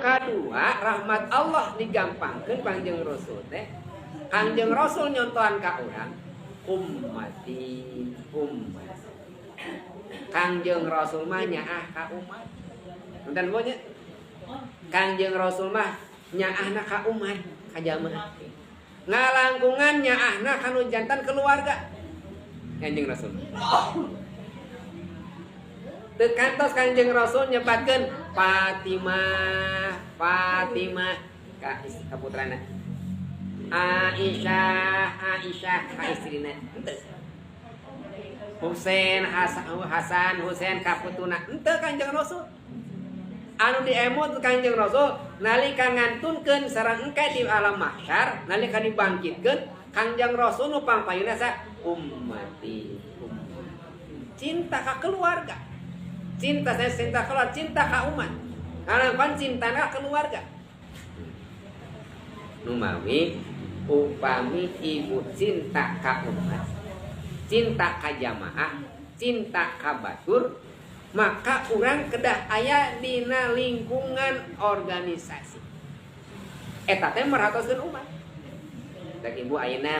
Kadua, rahmat Allah digampangkeun Kangjeng Rasul teh. Kangjeng Rasul nyontohan ka urang, ummati, ummati. Kangjeng Rasul mah nyaah ka umat. Punten, Bu, nya. Kangjeng Rasul mah nyaahna ka umat, ka jamaah. Ngalangkungan nyaahna kanu jantan keluarga. Kangjeng Rasul. Teu kantos Kangjeng Rasul nyebatkeun Fatimah, Fatimah ka putrana. Aisyah, Aisyah ka istrina. Henteu. Husain, Hasan, Hasan, Husain ka putuna. Henteu Kangjeng Rasul. Anu diemut Kangjeng Rasul nalika ngantunkeun sareng engke di alam mahsyar, nalika dibangkitkeun, Kangjeng Rasul nu pangpayuna sa ummati, ummati. Cinta ka keluarga. Cinta saya, cinta keluarga, cinta ka umat. Karena pan cinta ka keluarga. Numawi upami ibu cinta ka umat, cinta ka jamaah, cinta ka batur, maka urang kedah aya dina lingkungan organisasi. Eta teh merhatoskeun umat. Cek ibu ayeuna.